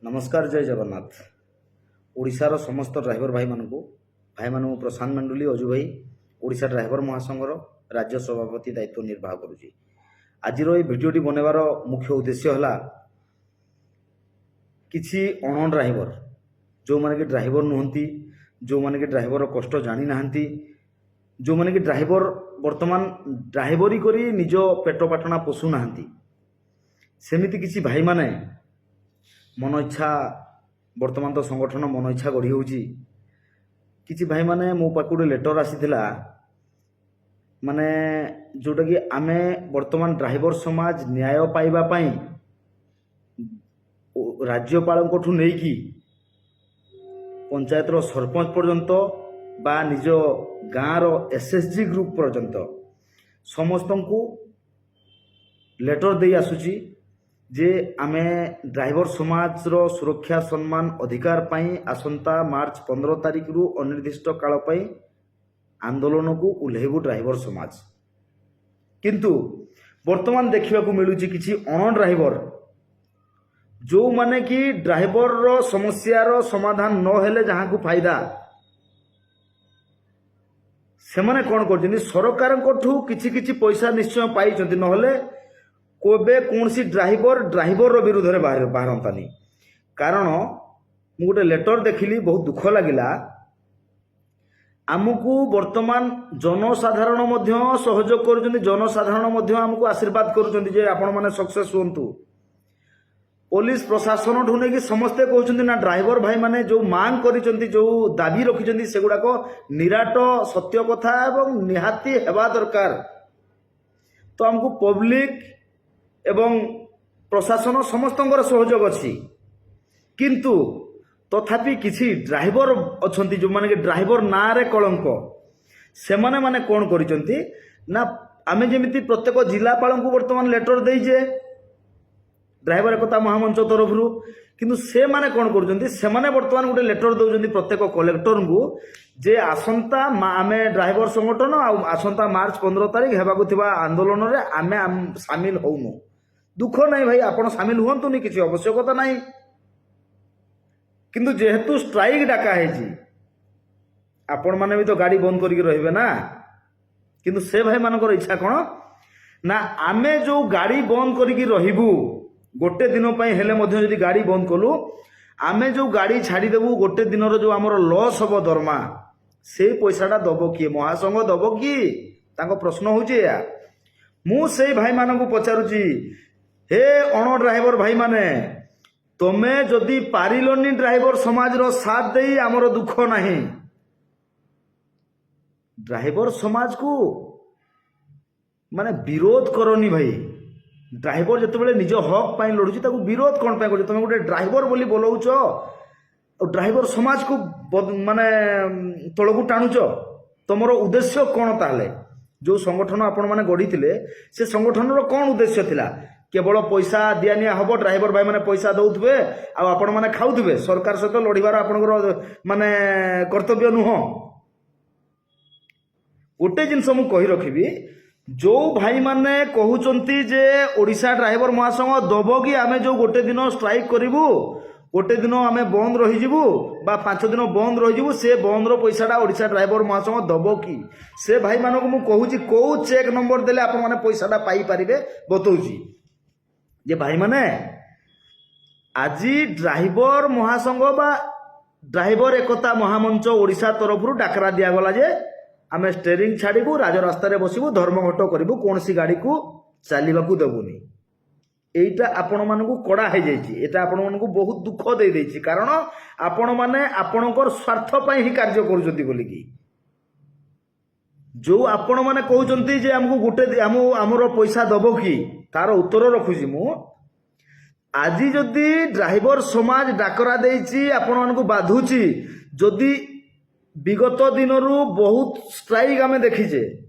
ନମସ୍କାର, ଜୟ ଜଗନ୍ନାଥ। ଓଡ଼ିଶାର ସମସ୍ତ ଡ୍ରାଇଭର ଭାଇମାନଙ୍କୁ, ଭାଇମାନଙ୍କୁ ପ୍ରଶାନ୍ତ ମେଣ୍ଡୁଲି, ଅଜୁ ଭାଇ, ଓଡ଼ିଶା ଡ୍ରାଇଭର ମହାସଂଘର ରାଜ୍ୟ ସଭାପତି ଦାୟିତ୍ୱ ନିର୍ବାହ କରୁଛି। ଆଜିର ଏହି ଭିଡ଼ିଓଟି ବନାଇବାର ମୁଖ୍ୟ ଉଦ୍ଦେଶ୍ୟ ହେଲା, କିଛି ଅଣ ଡ୍ରାଇଭର, ଯେଉଁମାନେ କି ଡ୍ରାଇଭର ନୁହନ୍ତି, ଯେଉଁମାନେ କି ଡ୍ରାଇଭରର କଷ୍ଟ ଜାଣିନାହାନ୍ତି, ଯେଉଁମାନେ କି ଡ୍ରାଇଭର ବର୍ତ୍ତମାନ ଡ୍ରାଇଭରି କରି ନିଜ ପେଟ ପାଟଣା ପୋଷୁନାହାନ୍ତି, ସେମିତି କିଛି ଭାଇମାନେ ମନ ଇଚ୍ଛା, ବର୍ତ୍ତମାନ ତ ସଂଗଠନ ମନ ଇଚ୍ଛା ଗଢ଼ି ହେଉଛି। କିଛି ଭାଇମାନେ, ମୋ ପାଖକୁ ଗୋଟେ ଲେଟର୍ ଆସିଥିଲା, ମାନେ ଯେଉଁଟାକି ଆମେ ବର୍ତ୍ତମାନ ଡ୍ରାଇଭର ସମାଜ ନ୍ୟାୟ ପାଇବା ପାଇଁ ରାଜ୍ୟପାଳଙ୍କଠୁ ନେଇକି ପଞ୍ଚାୟତର ସରପଞ୍ଚ ପର୍ଯ୍ୟନ୍ତ ବା ନିଜ ଗାଁର ଏସ୍ଏଚ୍ଜି ଗ୍ରୁପ୍ ପର୍ଯ୍ୟନ୍ତ ସମସ୍ତଙ୍କୁ ଲେଟର୍ ଦେଇ ଆସୁଛି ଯେ ଆମେ ଡ୍ରାଇଭର ସମାଜର ସୁରକ୍ଷା, ସମ୍ମାନ, ଅଧିକାର ପାଇଁ ଆସନ୍ତା ମାର୍ଚ୍ଚ 15 ତାରିଖରୁ ଅନିର୍ଦ୍ଦିଷ୍ଟ କାଳ ପାଇଁ ଆନ୍ଦୋଳନକୁ ଓହ୍ଲେଇବୁ ଡ୍ରାଇଭର ସମାଜ। କିନ୍ତୁ ବର୍ତ୍ତମାନ ଦେଖିବାକୁ ମିଳୁଛି, କିଛି ଅଣ ଡ୍ରାଇଭର, ଯେଉଁମାନେ କି ଡ୍ରାଇଭରର ସମସ୍ୟାର ସମାଧାନ ନହେଲେ ଯାହାକୁ ଫାଇଦା, ସେମାନେ କ'ଣ କରୁଛନ୍ତି? ସରକାରଙ୍କଠୁ କିଛି କିଛି ପଇସା ନିଶ୍ଚୟ ପାଇଛନ୍ତି, ନହେଲେ କେବେ କୌଣସି ଡ୍ରାଇଭର ଡ୍ରାଇଭରର ବିରୁଦ୍ଧରେ ବାହାରନ୍ତାନି। କାରଣ ମୁଁ ଗୋଟେ ଲେଟର ଦେଖିଲି, ବହୁତ ଦୁଃଖ ଲାଗିଲା। ଆମକୁ ବର୍ତ୍ତମାନ ଜନସାଧାରଣ ମଧ୍ୟ ସହଯୋଗ କରୁଛନ୍ତି, ଜନସାଧାରଣ ମଧ୍ୟ ଆମକୁ ଆଶୀର୍ବାଦ କରୁଛନ୍ତି ଯେ ଆପଣମାନେ ସକ୍ସେସ୍ ହୁଅନ୍ତୁ। ପୋଲିସ ପ୍ରଶାସନଠୁ ନେଇକି ସମସ୍ତେ କହୁଛନ୍ତି, ନା, ଡ୍ରାଇଭର ଭାଇମାନେ ଯେଉଁ ମାଙ୍ଗ କରିଛନ୍ତି, ଯେଉଁ ଦାବି ରଖିଛନ୍ତି, ସେଗୁଡ଼ାକ ନିରାଟ ସତ୍ୟ କଥା ଏବଂ ନିହାତି ହେବା ଦରକାର। ତ ଆମକୁ ପବ୍ଲିକ ଏବଂ ପ୍ରଶାସନ ସମସ୍ତଙ୍କର ସହଯୋଗ ଅଛି। କିନ୍ତୁ ତଥାପି କିଛି ଡ୍ରାଇଭର ଅଛନ୍ତି, ଯେଉଁମାନେ କି ଡ୍ରାଇଭର ନାଁରେ କଳଙ୍କ। ସେମାନେ ମାନେ କ'ଣ କରିଛନ୍ତି ନା, ଆମେ ଯେମିତି ପ୍ରତ୍ୟେକ ଜିଲ୍ଲାପାଳଙ୍କୁ ବର୍ତ୍ତମାନ ଲେଟର ଦେଇଛେ ଡ୍ରାଇଭର ଏକତା ମହାମଞ୍ଚ ତରଫରୁ, କିନ୍ତୁ ସେମାନେ କ'ଣ କରୁଛନ୍ତି? ସେମାନେ ବର୍ତ୍ତମାନ ଗୋଟେ ଲେଟର ଦେଉଛନ୍ତି ପ୍ରତ୍ୟେକ କଲେକ୍ଟରଙ୍କୁ ଯେ ଆସନ୍ତା ଆମେ ଡ୍ରାଇଭର ସଂଗଠନ ଆଉ ଆସନ୍ତା ମାର୍ଚ୍ଚ 15 ତାରିଖ ହେବାକୁ ଥିବା ଆନ୍ଦୋଳନରେ ଆମେ ସାମିଲ ହଉନୁ। ଦୁଃଖ ନାହିଁ ଭାଇ, ଆପଣ ସାମିଲ ହୁଅନ୍ତୁନି, କିଛି ଆବଶ୍ୟକତା ନାହିଁ। କିନ୍ତୁ ଯେହେତୁ ଷ୍ଟ୍ରାଇକ୍ ଡାକା ହେଇଛି, ଆପଣମାନେ ବି ତ ଗାଡ଼ି ବନ୍ଦ କରିକି ରହିବେ ନା। କିନ୍ତୁ ସେ ଭାଇମାନଙ୍କର ଇଚ୍ଛା କ'ଣ ନା, ଆମେ ଯେଉଁ ଗାଡ଼ି ବନ୍ଦ କରିକି ରହିବୁ, ଗୋଟେ ଦିନ ପାଇଁ ହେଲେ ମଧ୍ୟ ଯଦି ଗାଡ଼ି ବନ୍ଦ କଲୁ, ଆମେ ଯେଉଁ ଗାଡ଼ି ଛାଡ଼ିଦେବୁ, ଗୋଟେ ଦିନର ଯେଉଁ ଆମର ଲସ୍ ହେବ ଦରମା, ସେଇ ପଇସାଟା ଦବ କିଏ? ମହାସଂଘ ଦବ କି? ତାଙ୍କ ପ୍ରଶ୍ନ ହେଉଛି ଏଇଆ। ମୁଁ ସେଇ ଭାଇମାନଙ୍କୁ ପଚାରୁଛି, ହେ ଅଣ ଡ୍ରାଇଭର ଭାଇମାନେ, ତମେ ଯଦି ପାରିଲନି ଡ୍ରାଇଭର ସମାଜର ସାଥ ଦେଇ, ଆମର ଦୁଃଖ ନାହିଁ। ଡ୍ରାଇଭର ସମାଜକୁ ମାନେ ବିରୋଧ କରନି ଭାଇ। ଡ୍ରାଇଭର ଯେତେବେଳେ ନିଜ ହକ୍ ପାଇଁ ଲଢୁଛି, ତାକୁ ବିରୋଧ କ'ଣ ପାଇଁ କରୁଛ? ତମେ ଗୋଟେ ଡ୍ରାଇଭର ବୋଲି ବୋଲଉଛ ଆଉ ଡ୍ରାଇଭର ସମାଜକୁ ମାନେ ତଳକୁ ଟାଣୁଛ। ତମର ଉଦ୍ଦେଶ୍ୟ କ'ଣ ତାହେଲେ? ଯେଉଁ ସଂଗଠନ ଆପଣମାନେ ଗଢ଼ିଥିଲେ, ସେ ସଂଗଠନର କ'ଣ ଉଦ୍ଦେଶ୍ୟ ଥିଲା? କେବଳ ପଇସା ଦିଆ ନିଆ ହବ, ଡ୍ରାଇଭର ଭାଇମାନେ ପଇସା ଦଉଥିବେ ଆଉ ଆପଣମାନେ ଖାଉଥିବେ? ସରକାର ସହିତ ଲଢ଼ିବାର ଆପଣଙ୍କର ମାନେ କର୍ତ୍ତବ୍ୟ ନୁହଁ। ଗୋଟେ ଜିନିଷ ମୁଁ କହି ରଖିବି, ଯୋଉ ଭାଇମାନେ କହୁଛନ୍ତି ଯେ ଓଡ଼ିଶା ଡ୍ରାଇଭର ମହାସଂଘ ଦବ କି, ଆମେ ଯୋଉ ଗୋଟେ ଦିନ ଷ୍ଟ୍ରାଇକ୍ କରିବୁ, ଗୋଟେ ଦିନ ଆମେ ବନ୍ଦ ରହିଯିବୁ ବା 5 ଦିନ ବନ୍ଦ ରହିଯିବୁ, ସେ ବନ୍ଦର ପଇସାଟା ଓଡ଼ିଶା ଡ୍ରାଇଭର ମହାସଂଘ ଦବ କି? ସେ ଭାଇମାନଙ୍କୁ ମୁଁ କହୁଛି, କୋଉ ଚେକ୍ ନମ୍ବର ଦେଲେ ଆପଣମାନେ ପଇସାଟା ପାଇପାରିବେ ବତଉଛି। ଯେ ଭାଇମାନେ, ଆଜି ଡ୍ରାଇଭର ମହାସଂଘ ବା ଡ୍ରାଇଭର ଏକତା ମହାମଞ୍ଚ ଓଡ଼ିଶା ତରଫରୁ ଡାକରା ଦିଆଗଲା ଯେ ଆମେ ଷ୍ଟେରିଂ ଛାଡ଼ିବୁ, ରାଜରାସ୍ତାରେ ବସିବୁ, ଧର୍ମଘଟ କରିବୁ, କୌଣସି ଗାଡ଼ିକୁ ଚାଲିବାକୁ ଦେବୁନି। ଏଇଟା ଆପଣମାନଙ୍କୁ କଡ଼ା ହେଇଯାଇଛି। ଏଇଟା ଆପଣମାନଙ୍କୁ ବହୁତ ଦୁଃଖ ଦେଇଦେଇଛି, କାରଣ ଆପଣମାନେ ଆପଣଙ୍କର ସ୍ୱାର୍ଥ ପାଇଁ ହିଁ କାର୍ଯ୍ୟ କରୁଛନ୍ତି ବୋଲିକି। ଯୋଉ ଆପଣମାନେ କହୁଛନ୍ତି ଯେ ଆମକୁ ଗୋଟେ ଆମର ପଇସା ଦବ କି, ତାର ଉତ୍ତର ରଖୁଛି ମୁଁ। ଆଜି ଯଦି ଡ୍ରାଇଭର ସମାଜ ଡାକରା ଦେଇଛି, ଆପଣମାନଙ୍କୁ ବାଧୁଛି ଯଦି, ବିଗତ ଦିନରୁ ବହୁତ ଷ୍ଟ୍ରାଇକ୍ ଆମେ ଦେଖିଛେ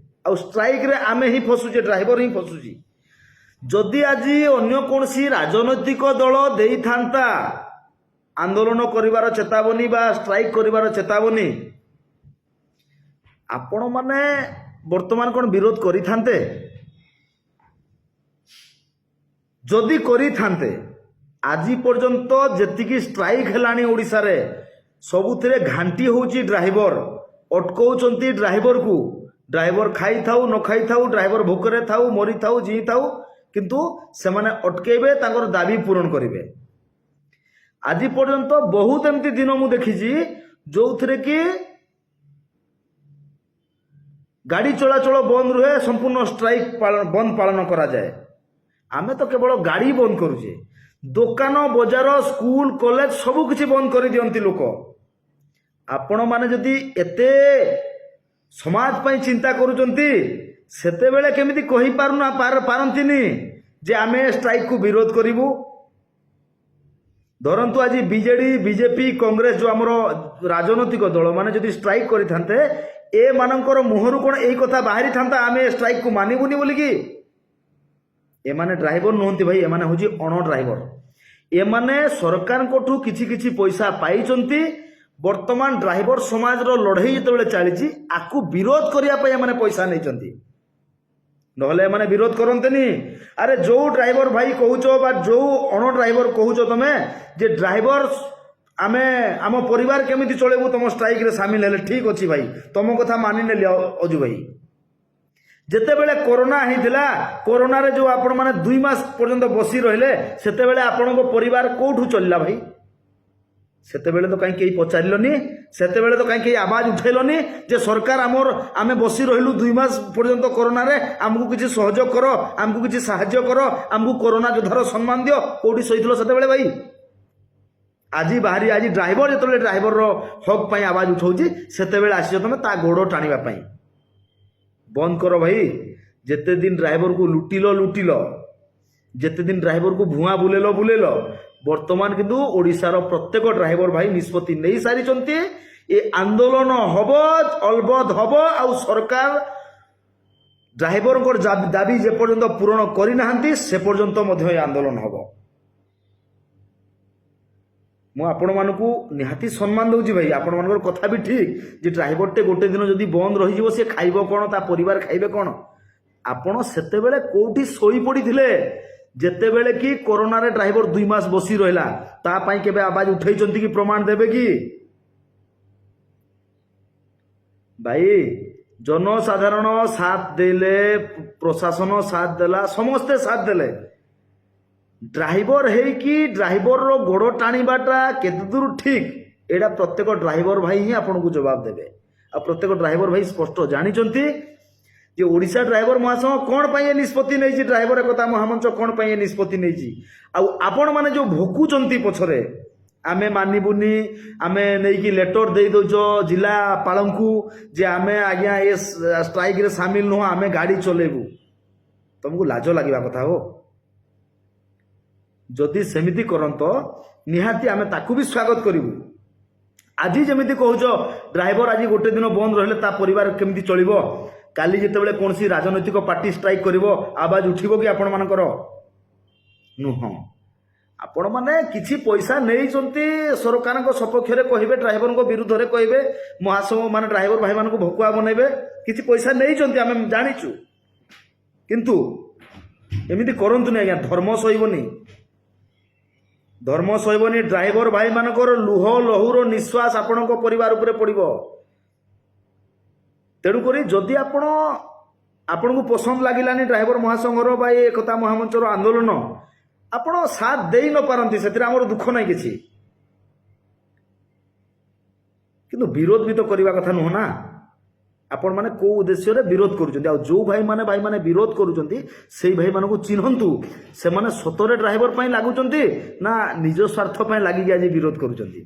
ଆଉ ଷ୍ଟ୍ରାଇକ୍ରେ ଆମେ ହିଁ ଫସୁଛେ, ଡ୍ରାଇଭର ହିଁ ଫସୁଛି। ଯଦି ଆଜି ଅନ୍ୟ କୌଣସି ରାଜନୈତିକ ଦଳ ଦେଇଥାନ୍ତା ଆନ୍ଦୋଳନ କରିବାର ଚେତାବନୀ ବା ଷ୍ଟ୍ରାଇକ୍ କରିବାର ଚେତାବନୀ, ଆପଣମାନେ ବର୍ତ୍ତମାନ କ'ଣ ବିରୋଧ କରିଥାନ୍ତେ? ଯଦି କରିଥାନ୍ତେ, ଆଜି ପର୍ଯ୍ୟନ୍ତ ଯେତିକି ଷ୍ଟ୍ରାଇକ୍ ହେଲାଣି ଓଡ଼ିଶାରେ, ସବୁଥିରେ ଘାଣ୍ଟି ହେଉଛି ଡ୍ରାଇଭର, ଅଟକଉଛନ୍ତି ଡ୍ରାଇଭରକୁ। ଡ୍ରାଇଭର ଖାଇଥାଉ ନ ଖାଇଥାଉ, ଡ୍ରାଇଭର ଭୋକରେ ଥାଉ, ମରିଥାଉ, ଜିଇଁଥାଉ, କିନ୍ତୁ ସେମାନେ ଅଟକେଇବେ, ତାଙ୍କର ଦାବି ପୂରଣ କରିବେ। ଆଜି ପର୍ଯ୍ୟନ୍ତ ବହୁତ ଏମିତି ଦିନ ମୁଁ ଦେଖିଛି, ଯୋଉଥିରେ କି ଗାଡ଼ି ଚଳାଚଳ ବନ୍ଦ ରୁହେ, ସମ୍ପୂର୍ଣ୍ଣ ଷ୍ଟ୍ରାଇକ୍ ପାଳନ, ବନ୍ଦ ପାଳନ କରାଯାଏ। ଆମେ ତ କେବଳ ଗାଡ଼ି ବନ୍ଦ କରୁଛେ, ଦୋକାନ ବଜାର, ସ୍କୁଲ କଲେଜ ସବୁ କିଛି ବନ୍ଦ କରିଦିଅନ୍ତି ଲୋକ। ଆପଣମାନେ ଯଦି ଏତେ ସମାଜ ପାଇଁ ଚିନ୍ତା କରୁଛନ୍ତି, ସେତେବେଳେ କେମିତି କହିପାରୁନା ପାରନ୍ତିନି ଯେ ଆମେ ଷ୍ଟ୍ରାଇକ୍କୁ ବିରୋଧ କରିବୁ? ଧରନ୍ତୁ ଆଜି ବିଜେଡି, ବିଜେପି, କଂଗ୍ରେସ, ଯେଉଁ ଆମର ରାଜନୈତିକ ଦଳ ମାନେ ଯଦି ଷ୍ଟ୍ରାଇକ୍ କରିଥାନ୍ତେ, ଏମାନଙ୍କର ମୁହଁରୁ କ'ଣ ଏଇ କଥା ବାହାରିଥାନ୍ତା, ଆମେ ଏ ଷ୍ଟ୍ରାଇକ୍କୁ ମାନିବୁନି ବୋଲିକି? ଏମାନେ ଡ୍ରାଇଭର ନୁହନ୍ତି ଭାଇ, ଏମାନେ ହେଉଛି ଅଣ ଡ୍ରାଇଭର। ଏମାନେ ସରକାରଙ୍କଠୁ କିଛି କିଛି ପଇସା ପାଇଛନ୍ତି। ବର୍ତ୍ତମାନ ଡ୍ରାଇଭର ସମାଜର ଲଢ଼େଇ ଯେତେବେଳେ ଚାଲିଛି, ଆକୁ ବିରୋଧ କରିବା ପାଇଁ ଏମାନେ ପଇସା ନେଇଛନ୍ତି, ନହେଲେ ଏମାନେ ବିରୋଧ କରନ୍ତେନି। ଆରେ, ଯୋଉ ଡ୍ରାଇଭର ଭାଇ କହୁଛ ବା ଯୋଉ ଅଣ ଡ୍ରାଇଭର କହୁଛ ତମେ ଯେ ଡ୍ରାଇଭର ଆମେ ଆମ ପରିବାର କେମିତି ଚଳେଇବୁ ତମ ଷ୍ଟ୍ରାଇକରେ ସାମିଲ ହେଲେ, ଠିକ ଅଛି ଭାଇ, ତମ କଥା ମାନିନେଲି। ଅଜୁ ଭାଇ, ଯେତେବେଳେ କରୋନା ହେଇଥିଲା, କରୋନାରେ ଯୋଉ ଆପଣମାନେ 2 ମାସ ପର୍ଯ୍ୟନ୍ତ ବସି ରହିଲେ, ସେତେବେଳେ ଆପଣଙ୍କ ପରିବାର କୋଉଠୁ ଚଳିଲା ଭାଇ? ସେତେବେଳେ ତ କାହିଁ କେହି ପଚାରିଲନି। ସେତେବେଳେ ତ କାହିଁ କେହି ଆବାଜ ଉଠେଇଲନି ଯେ ସରକାର, ଆମର ଆମେ ବସି ରହିଲୁ 2 ମାସ ପର୍ଯ୍ୟନ୍ତ କରୋନାରେ, ଆମକୁ କିଛି ସହଯୋଗ କର, ଆମକୁ କିଛି ସାହାଯ୍ୟ କର, ଆମକୁ କରୋନା ଯୋଦ୍ଧାର ସମ୍ମାନ ଦିଅ। କୋଉଠି ଶୋଇଥିଲ ସେତେବେଳେ ଭାଇ? ଆଜି ବାହାରି, ଆଜି ଡ୍ରାଇଭର ଯେତେବେଳେ ଡ୍ରାଇଭରର ହକ୍ ପାଇଁ ଆବାଜ ଉଠାଉଛି, ସେତେବେଳେ ଆସିଛ ତମେ ତା ଗୋଡ଼ ଟାଣିବା ପାଇଁ। ବନ୍ଦ କର ଭାଇ। ଯେତେ ଦିନ ଡ୍ରାଇଭରକୁ ଲୁଟିଲ ଲୁଟିଲ, ଯେତେ ଦିନ ଡ୍ରାଇଭରକୁ ଭୁଆଁ ବୁଲେଇଲ ବୁଲେଇଲ, ବର୍ତ୍ତମାନ କିନ୍ତୁ ଓଡ଼ିଶାର ପ୍ରତ୍ୟେକ ଡ୍ରାଇଭର ଭାଇ ନିଷ୍ପତ୍ତି ନେଇ ସାରିଛନ୍ତି, ଏ ଆନ୍ଦୋଳନ ହବ, ଅଲବତ ହବ। ଆଉ ସରକାର ଡ୍ରାଇଭରଙ୍କର ଦାବି ଯେପର୍ଯ୍ୟନ୍ତ ପୂରଣ କରିନାହାନ୍ତି, ସେ ପର୍ଯ୍ୟନ୍ତ ମଧ୍ୟ ଏ ଆନ୍ଦୋଳନ ହବ। ମୁଁ ଆପଣମାନଙ୍କୁ ନିହାତି ସମ୍ମାନ ଦେଉଛି ଭାଇ। ଆପଣମାନଙ୍କର କଥା ବି ଠିକ୍ ଯେ ଡ୍ରାଇଭରଟେ ଗୋଟେ ଦିନ ଯଦି ବନ୍ଦ ରହିଯିବ, ସେ ଖାଇବ କ'ଣ, ତା ପରିବାର ଖାଇବେ କ'ଣ? ଆପଣ ସେତେବେଳେ କୋଉଠି ଶୋଇ ପଡ଼ିଥିଲେ, ଯେତେବେଳେ କି କରୋନାରେ ଡ୍ରାଇଭର 2 ମାସ ବସି ରହିଲା? ତା ପାଇଁ କେବେ ଆବାଜ ଉଠେଇଛନ୍ତି କି? ପ୍ରମାଣ ଦେବେ କି ଭାଇ? ଜନସାଧାରଣ ସାଥ ଦେଲେ, ପ୍ରଶାସନ ସାଥ ଦେଲା, ସମସ୍ତେ ସାଥ ଦେଲେ। ଡ୍ରାଇଭର ହେଇକି ଡ୍ରାଇଭରର ଗୋଡ଼ ଟାଣିବାଟା କେତେ ଦୂର ଠିକ୍, ଏଇଟା ପ୍ରତ୍ୟେକ ଡ୍ରାଇଭର ଭାଇ ହିଁ ଆପଣଙ୍କୁ ଜବାବ ଦେବେ। ଆଉ ପ୍ରତ୍ୟେକ ଡ୍ରାଇଭର ଭାଇ ସ୍ପଷ୍ଟ ଜାଣିଛନ୍ତି ଯେ ଓଡ଼ିଶା ଡ୍ରାଇଭର ମହାସଂଘ କ'ଣ ପାଇଁ ଏ ନିଷ୍ପତ୍ତି ନେଇଛି, ଡ୍ରାଇଭର ଏକତା ମହାମଞ୍ଚ କ'ଣ ପାଇଁ ଏ ନିଷ୍ପତ୍ତି ନେଇଛି। ଆଉ ଆପଣମାନେ ଯେଉଁ ଭୋକୁଛନ୍ତି ପଛରେ, ଆମେ ମାନିବୁନି, ଆମେ ନେଇକି ଲେଟର ଦେଇ ଦେଉଛ ଜିଲ୍ଲାପାଳଙ୍କୁ ଯେ ଆମେ ଆଜ୍ଞା ଏ ଷ୍ଟ୍ରାଇକରେ ସାମିଲ ନୁହଁ, ଆମେ ଗାଡ଼ି ଚଲେଇବୁ, ତମକୁ ଲାଜ ଲାଗିବା କଥା ହୋ। ଯଦି ସେମିତି କରନ୍ତ, ନିହାତି ଆମେ ତାକୁ ବି ସ୍ୱାଗତ କରିବୁ। ଆଜି ଯେମିତି କହୁଛ ଡ୍ରାଇଭର ଆଜି ଗୋଟେ ଦିନ ବନ୍ଦ ରହିଲେ ତା ପରିବାର କେମିତି ଚଳିବ, କାଲି ଯେତେବେଳେ କୌଣସି ରାଜନୈତିକ ପାର୍ଟି ଷ୍ଟ୍ରାଇକ୍ କରିବ, ଆବାଜ ଉଠିବ କି ଆପଣମାନଙ୍କର? ନୁହଁ। ଆପଣମାନେ କିଛି ପଇସା ନେଇଛନ୍ତି, ସରକାରଙ୍କ ସପକ୍ଷରେ କହିବେ, ଡ୍ରାଇଭରଙ୍କ ବିରୁଦ୍ଧରେ କହିବେ, ମହାସଂଘ ମାନେ ଡ୍ରାଇଭର ଭାଇମାନଙ୍କୁ ଭକୁଆ ବନେଇବେ। କିଛି ପଇସା ନେଇଛନ୍ତି, ଆମେ ଜାଣିଛୁ। କିନ୍ତୁ ଏମିତି କରନ୍ତୁନି ଆଜ୍ଞା। ଧର୍ମ ସହିବନି, ଧର୍ମ ସହିବନି। ଡ୍ରାଇଭର ଭାଇମାନଙ୍କର ଲୁହ ଲହୁର ନିଶ୍ୱାସ ଆପଣଙ୍କ ପରିବାର ଉପରେ ପଡ଼ିବ। ତେଣୁକରି ଯଦି ଆପଣଙ୍କୁ ପସନ୍ଦ ଲାଗିଲାନି ଡ୍ରାଇଭର ମହାସଂଘର ବା ଏ ଏକତା ମହାମଞ୍ଚର ଆନ୍ଦୋଳନ, ଆପଣ ସାଥ ଦେଇ ନ ପାରନ୍ତି, ସେଥିରେ ଆମର ଦୁଃଖ ନାହିଁ କିଛି। କିନ୍ତୁ ବିରୋଧ ବି ତ କରିବା କଥା ନୁହଁ ନା। ଆପଣମାନେ କୋଉ ଉଦ୍ଦେଶ୍ୟରେ ବିରୋଧ କରୁଛନ୍ତି? ଆଉ ଯୋଉ ଭାଇମାନେ ବିରୋଧ କରୁଛନ୍ତି, ସେଇ ଭାଇମାନଙ୍କୁ ଚିହ୍ନନ୍ତୁ। ସେମାନେ ସତରେ ଡ୍ରାଇଭର ପାଇଁ ଲାଗୁଛନ୍ତି ନା ନିଜ ସ୍ୱାର୍ଥ ପାଇଁ ଲାଗିକି ଆଜି ବିରୋଧ କରୁଛନ୍ତି,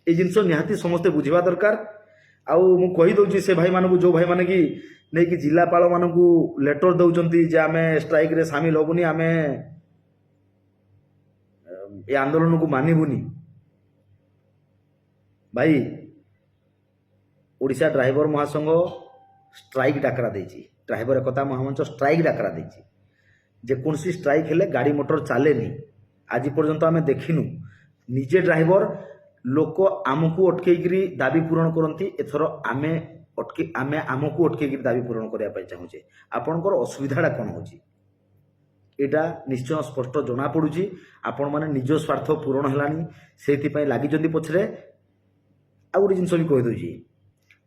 ଏଇ ଜିନିଷ ନିହାତି ସମସ୍ତେ ବୁଝିବା ଦରକାର। ଆଉ ମୁଁ କହିଦେଉଛି ସେ ଭାଇମାନଙ୍କୁ, ଯୋଉ ଭାଇମାନେ କି ନେଇକି ଜିଲ୍ଲାପାଳମାନଙ୍କୁ ଲେଟର ଦେଉଛନ୍ତି ଯେ ଆମେ ଷ୍ଟ୍ରାଇକରେ ସାମିଲ ହେବୁନି, ଆମେ ଏ ଆନ୍ଦୋଳନକୁ ମାନିବୁନି, ଭାଇ, ଓଡ଼ିଶା ଡ୍ରାଇଭର ମହାସଂଘ ଷ୍ଟ୍ରାଇକ୍ ଡାକରା ଦେଇଛି, ଡ୍ରାଇଭର ଏକତା ମହାମଞ୍ଚ ଷ୍ଟ୍ରାଇକ୍ ଡାକରା ଦେଇଛି। ଯେକୌଣସି ଷ୍ଟ୍ରାଇକ୍ ହେଲେ ଗାଡ଼ି ମଟର ଚାଲେନି, ଆଜି ପର୍ଯ୍ୟନ୍ତ ଆମେ ଦେଖିନୁ। ନିଜେ ଡ୍ରାଇଭର ଲୋକ ଆମକୁ ଅଟକେଇକିରି ଦାବି ପୂରଣ କରନ୍ତି। ଏଥର ଆମେ ଆମକୁ ଅଟକେଇକିରି ଦାବି ପୂରଣ କରିବା ପାଇଁ ଚାହୁଁଛେ। ଆପଣଙ୍କର ଅସୁବିଧାଟା କ'ଣ ହେଉଛି? ଏଇଟା ନିଶ୍ଚୟ ସ୍ପଷ୍ଟ ଜଣାପଡ଼ୁଛି। ଆପଣମାନେ ନିଜ ସ୍ୱାର୍ଥ ପୂରଣ ହେଲାନି, ସେଇଥିପାଇଁ ଲାଗିଛନ୍ତି ପଛରେ। ଆଉ ଗୋଟେ ଜିନିଷ ବି କହିଦେଉଛି,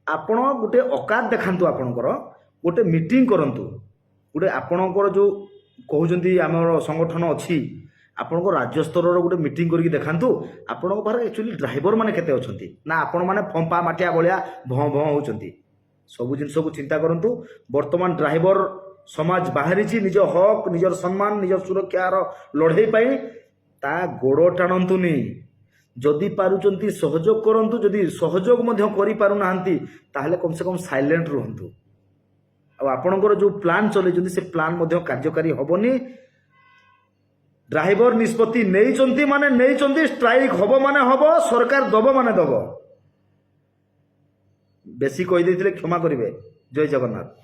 ଆପଣ ଗୋଟେ ଅକାତ ଦେଖାନ୍ତୁ। ଆପଣଙ୍କର ଗୋଟେ ମିଟିଂ କରନ୍ତୁ ଗୋଟେ। ଆପଣଙ୍କର ଯେଉଁ କହୁଛନ୍ତି ଆମର ସଂଗଠନ ଅଛି, ଆପଣଙ୍କ ରାଜ୍ୟ ସ୍ତରର ଗୋଟେ ମିଟିଂ କରିକି ଦେଖାନ୍ତୁ ଆପଣଙ୍କ ପାଖରେ ଆକ୍ଚୁଆଲି ଡ୍ରାଇଭର ମାନେ କେତେ ଅଛନ୍ତି, ନା ଆପଣମାନେ ଫମ୍ପା ମାଠିଆ ଭଳିଆ ଭଁ ଭଁ ହେଉଛନ୍ତି। ସବୁ ଜିନିଷକୁ ଚିନ୍ତା କରନ୍ତୁ। ବର୍ତ୍ତମାନ ଡ୍ରାଇଭର ସମାଜ ବାହାରିଛି ନିଜ ହକ୍, ନିଜର ସମ୍ମାନ, ନିଜ ସୁରକ୍ଷାର ଲଢ଼େଇ ପାଇଁ। ତା ଗୋଡ଼ ଟାଣନ୍ତୁନି। ଯଦି ପାରୁଛନ୍ତି ସହଯୋଗ କରନ୍ତୁ। ଯଦି ସହଯୋଗ ମଧ୍ୟ କରିପାରୁନାହାନ୍ତି, ତାହେଲେ କମ୍ ସେ କମ୍ ସାଇଲେଣ୍ଟ ରୁହନ୍ତୁ। ଆଉ ଆପଣଙ୍କର ଯେଉଁ ପ୍ଲାନ୍ ଚଲେଇଛନ୍ତି, ସେ ପ୍ଲାନ୍ ମଧ୍ୟ କାର୍ଯ୍ୟକାରୀ ହେବନି। ଡ୍ରାଇଭର ନିଷ୍ପତ୍ତି ନେଇଛନ୍ତି ମାନେ ନେଇଛନ୍ତି। ଷ୍ଟ୍ରାଇକ୍ ହବ ମାନେ ହବ, ସରକାର ଦବ ମାନେ ଦବ। ବେଶୀ କହିଦେଇଥିଲେ କ୍ଷମା କରିବେ। ଜୟ ଜଗନ୍ନାଥ।